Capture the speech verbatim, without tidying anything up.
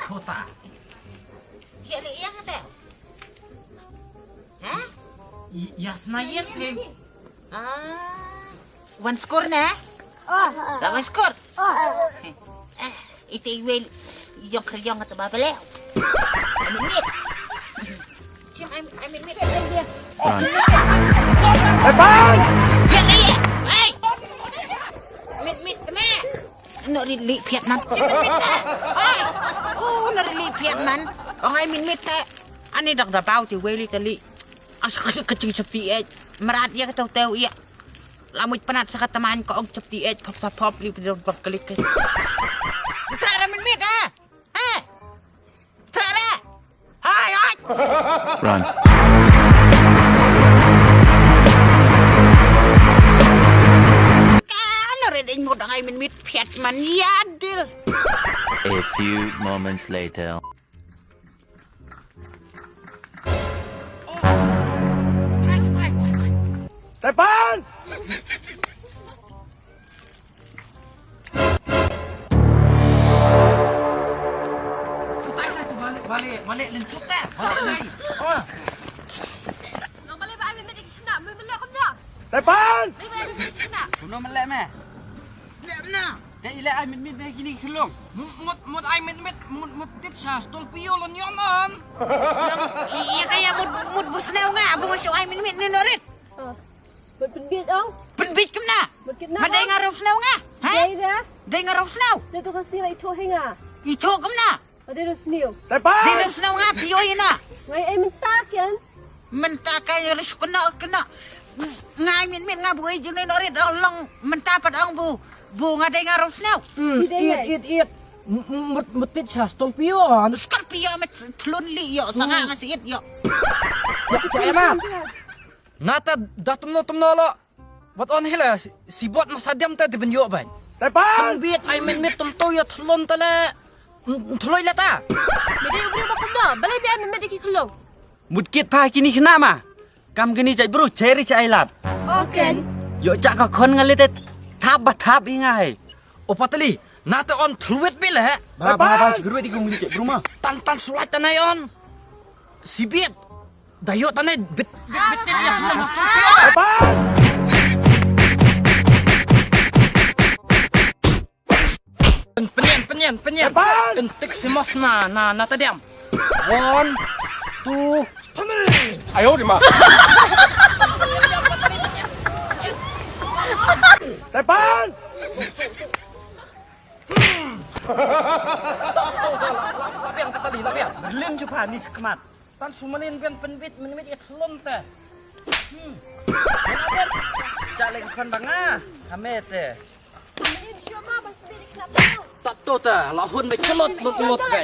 Kota. Ïa leh ïa kata. Ha? I-, ïa sna ïa phi. Ah. Wan skur na? Oh, ah. Dah wan skur? Oh. Eh, ite iwel yong kri yong kata babale. Amin mit. Cim amin, amin mit. Run. Hei, bang! Biar ni. Hei. Mit mit kena. Nak rili piat man. Hei. Oh, nak rili piat man. Oh, hai mit mit te. Ani dak da bau ti weli tali. As ka ka ching chapti eh. Merat ya ka tau tau ya. Lamuj penat sa ka teman ka ong chapti eh pop sa pop li pidong pop klik. Tara min mit ah. Eh. Tara. Hai hai. Run. Kan red ing mo dangai min mit piat man ya dil. A few moments later. Tepan! Balik, balik, balik, lencut dah. Balik lagi. Oh. Nang balik ba ai mit kena, mai balik kumno? Tepan! Balik ba ai mit kena. Kumno melek meh? Lek mena. Te ilek ai mit mit meh kini khlong. Mut, mut, mut ai mit mit, mut, mut tit sa stol pio lon yon on. Iya kaya mut, mut busneu nga, abu ngasuk ai mit mit ni norit. Ah. Mut pynbit ong. Pynbit kumna. Mut kit na. Madai nga rau sneu nga. Ha? Dei da. Dei nga rau sneu. Dei tu kasi la itho hinga. Itho kumna. Dei rau sneu. Dei rau sneu nga pio ina. Ngai ai mynta ken. Mynta ka ïa lus kena kena. Ngai mit mit nga bu ejun ino rit ong long mynta pat ong bu. Bu nga dei nga rau sneu. Hmm, it, it, it. M-, m-, mut, mut tit sa stol pio an. Skor pio met thlun li yo sanga nga siit yo. Yo, yo, Emma. Nata da tumno tumno lo. Wat on hila si, si bot masa diam ta de ben yo ban. Tepan. Pynbit ai mit mit tum to yo thlon ta le. Thloi la ta. Mede ubri ba kumno. Balai bi ai mit mit ki khlong. Mut kit pha kini khna ma. Kam kini jai bru cheri chai lat. Okay. Yo chak ka khon ngalit thap ba thap inga hai. O patali, na te on thluit bi le. Ba ba ba sgru di kung di chai bru ma. Tan tan sulat tanai on. Sibit. Dayo tanai bit bit bit ya. Pynïan, pynïan, pynïan. Entik si mos na, na, na tadiam. One, two, three. Ayo di ma. Tepan. Labiang katali, labiang. Berlin cuba ni sekmat. Tan sumalin bian pynbit mynmit ïa thlon te. Hmm. Chak lek khon ba nga. Hame te. Sumalin shuwa ma ban pynbit ïa khlap tau. Tat to te la hun me chlot lut lut be.